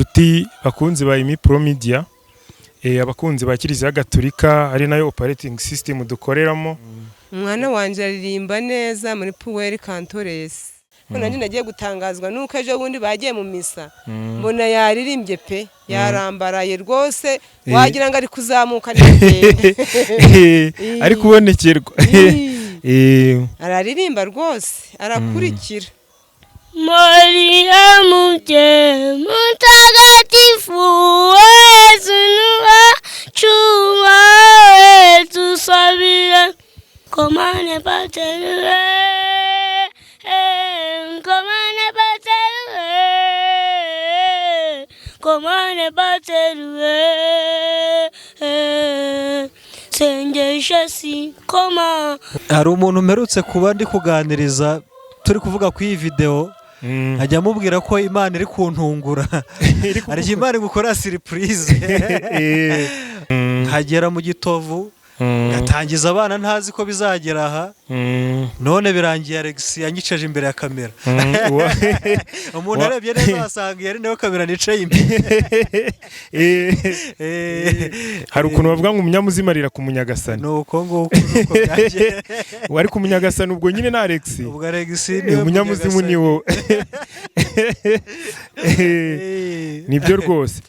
Inshuti bakunzi ba Imi Pro Media, abakunzi ba Kiliziya Gatulika ari nayo operating system dukoreramo. Umwana wanjye aririmba neza muri Pueri Cantores. Nanjye nagiye gutangazwa nuko ejo bundi bagiye mu misa, mbona yaririmbye pe, yarambaraye rwose, wagira ngo ari kuzamuka neza. Ari kubonekerwa. Araririmba rwose, arakurikira. Maria mubyeyi mutagatifu, Yezu wacu wawe dusabire. Comment ne pas te louer, comment ne pas te louer, comment ne pas te louer, Sengesha si comment. Hari umuntu mperutse kuba ndi kuganiriza, turi kuvuga ku iyi videwo, nkajya amubwira ko Imana iri kuntungura. Hari igihe Imana igukora surprise, nkagera mu Gitovu, ngatangiza abana ntazi ko bizagera aha. None birangiye Alex yanyicaje imbere ya kamera. Umuntu arebye neza wasanga yari nawe kamera nicaye imbere. Hari ukuntu bavuga ngo umunyamuzimu arira ku munyagasani. Ni uko nguko, nuko byagiye. Wari ku munyagasani, ubwo nyine na Alex. Ubwo Alex niwe umunyamuzimu ni munyagasani. wowe. Nibyo rwose.